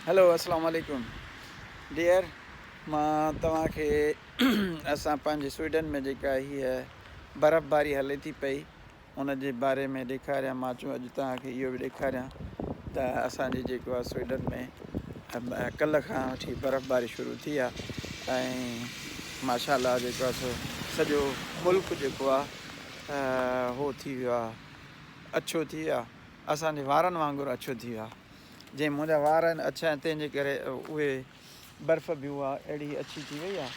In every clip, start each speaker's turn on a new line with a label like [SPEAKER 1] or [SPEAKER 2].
[SPEAKER 1] Hello اسلام عليڪم dear مان توهان کي اسان پنهنجي سوئيڊن ۾ جيڪا هيء برف باري هلي ٿي پئي ان جي باري ۾ ڏيکاريان مان چون اڄ توهان کي اهو به ڏيکاريان ته اسان جي جيڪو آهي سوئيڊن ۾ ڪلهه کان وٺي برف باري شروع ٿي آهي ۽ ماشاء الله جيڪو آهي سو سڄو ملڪ جيڪو آهي هو ٿي ويو آهي اڇو ٿي ويو آهي اسان جي وارن وانگر اڇو ٿي ويو آهي جنهن منهنجا وار آهن اڇا ۽ تنهن جي ڪري اهي برف به اها اهڙي اڇي ٿي وئي آهي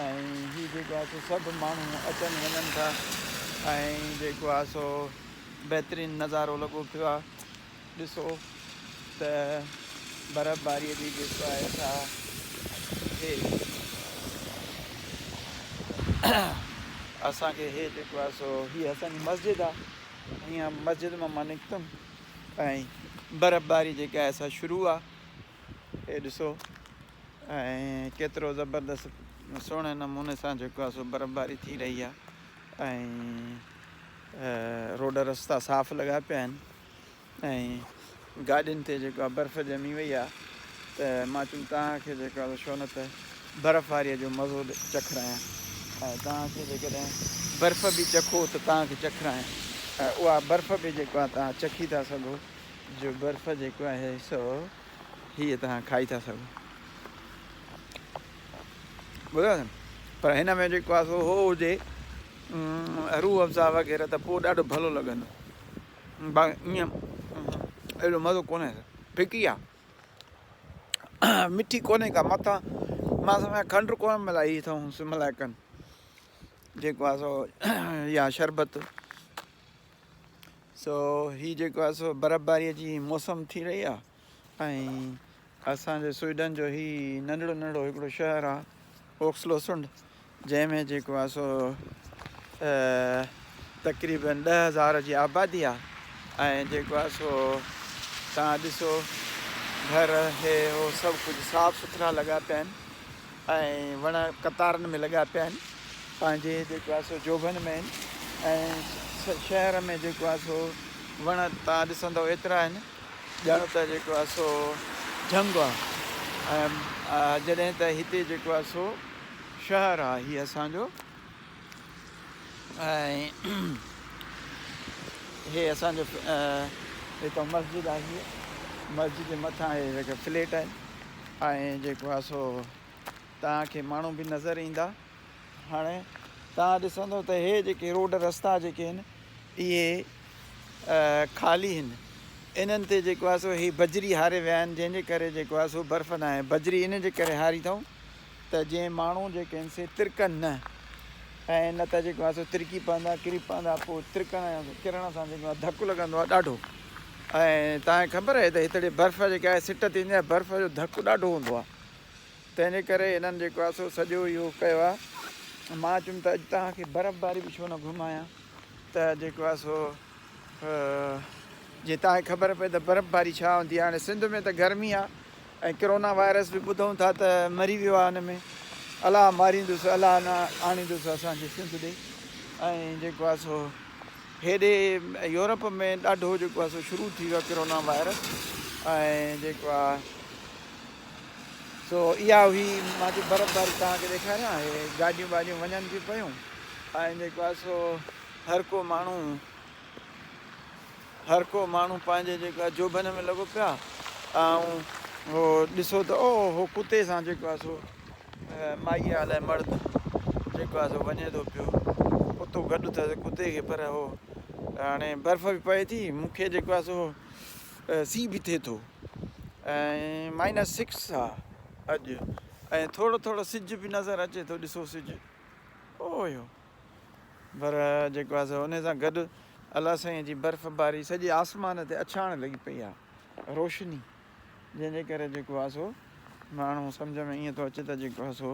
[SPEAKER 1] ۽ هي جيڪو آهي سو سڀ ماڻهو اچن وڃن ٿا ۽ جيڪو آهي سو بهترين نظارو لڳو پيو آهي ڏسو ته برف باري جي جيڪو آهي سا هي اسانکي هي جيڪو آهي سو هي اسانجي مسجد آهي هيئن مسجد مان مان نڪتم ۽ برفباري جيڪا آهي سا شروع آ هي ڏسو ۽ ڪيترو زبردست سهڻي نموني سان جيڪو آ سو برفباري ٿي رهي آ ۽ روڊ رستا صاف لڳا پيا آهن ۽ گاڏين تي جيڪو آ برف ڄمي وئي آ ته مان چيم توهان کي جيڪو آ ڇو نه ته برف واريء جو مزو چکرايان ۽ توهان کي جيڪڏهن برف به چکو ته توهان کي چکرايان ۽ اها برف به جيڪو آهي توهان چکي ٿا سگهو جو برف جيڪو آهي سو هيء توهان کائي ٿا سگهو ٻڌو پر هن ۾ جيڪو آهي سو هو هجي روح افزا وغيره ته پوء ڏاڍو ڀلو لڳندو باقي ائين ايڏو مزو ڪونهي ڦڪي آهي مٺي ڪونهي ڪا مٿان مان سمجهان کنڊ ڪونه ملائي اٿئون ملائڪن جيڪو آهي سو يا شربت سو هي جيڪو آهي سو برفباري جي موسم ٿي رهي آهي ۽ اسانجي سوئيڊن جو هي ننڍڙو ننڍڙو هڪڙو شهر آهي اوڪسلوسنڊ جنهن ۾ جيڪو آهي سو تقريبن 10,000 جي آبادي آهي ۽ جيڪو آهي سو توهان ڏسو گهر هي هو سڀ ڪجهه صاف سٿرا لڳا پيا آهن ۽ وڻ قطارن ۾ لڳا پيا آهن پنهنجي جيڪو آهي سو جوڀن ۾ آهن ۽ شهر ۾ جيڪو آهي سو وڻ توهان ڏسندو ايترا آهن ڄڻ ته جيڪو آهي سو جهنگ آهي ۽ جڏهن ته هتي جيڪو آهي سو شهر آهي هي اسان جو ۽ هي اسان جو هتان مسجد آهي هي مسجد جي مٿان هي جيڪا فليٽ آهن ۽ جيڪو آهي سو توهان کي ماڻهو به نظر ايندا هاڻي توهان ڏسندو ته هي جيڪي روڊ رستا جيڪي آهن اهي خالي آهن انهن تي جيڪو آهي سو هي بجري هاري ويا آهن جنهن جي ڪري جيڪو آهي سو برف نه آهي بجري ان جي ڪري هاري اٿئون ته جنهن ماڻهو جيڪي آهن سي ترڪن نه ۽ نه ته جيڪو آهي سو ترڪي پوندا ڪري پوندا پوء ترڪڻ ڪرڻ سان جيڪو آهي ڌڪ لڳندو آهي ڏاڍو ۽ توهان کي خبر آهي ته هتڙي برف جيڪا آهي سٽ ٿيندي آهي برف جو ڌڪ ڏاڍو هوندو آهي تنهن جي ڪري هنن جيڪو آهي سو سڄو اهو ڪيو آهي. مان چيم ته اڄ توهان کي برفباري به ڇو نه گهمايان ته جيڪو آهي سو جي توهان کي خبر پئي ته برفباري ڇا هوندي آهي. هاڻي سنڌ ۾ ته گرمي آهي ۽ ڪرونا وائرس به ٻڌون ٿا ته مري ويو آهي ان ۾ الله ماريندس الله نه آڻيندس اسان جي سنڌ ڏي ۽ جيڪو آهي سو هيڏي يورپ ۾ ڏاڍو جيڪو آهي سو شروع ٿي ويو آهي ڪرونا وائرس ۽ جيڪو آهي سو اها هئي مان چيو برف باري توهان کي ڏيکاريان هي گاڏيون ٻاڏيون وڃن ٿيون پيون ۽ جيڪو آهي سو هر ڪو ماڻهو هر ڪو ماڻهو پنهنجي جيڪو آهي جوڀن ۾ لڳو پيو آهي ۽ هو ڏسو ته او هو ڪتي سان جيڪو آهي سو مائي الائي مرد جيڪو آهي سو وڃي ٿو پيو ڪتو گڏ اٿس ڪتي کي پر هو هاڻي برف به پئي ٿي مونکي جيڪو آهي سو سي به ٿئي ٿو ۽ مائنس سڪس آ اڄ ۽ ٿورو ٿورو سج به نظر اچي ٿو ڏسو سج اوهيو پر جيڪو آ سو ان سان گڏ الله سائين جي برف باري سڄي آسمان تي اڇاڻ لڳي پئي آ روشني جنهن جي ڪري جيڪو آ سو ماڻهو سمجھ ۾ ائين ٿو اچي ته جيڪو آ سو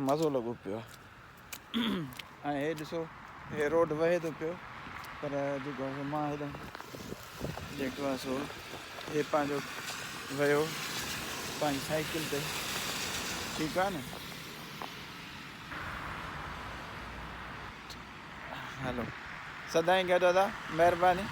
[SPEAKER 1] مزو لڳو پيو آ ۽ هي ڏسو هي روڊ وهي ٿو پيو پر جيڪو آ سو مان هيڏانهن جيڪو آ سو هي پنهنجو ويو پنهنجي سائيڪل تي ٺيڪ آ نه هلو سدائين گڏ ادا مهرباني.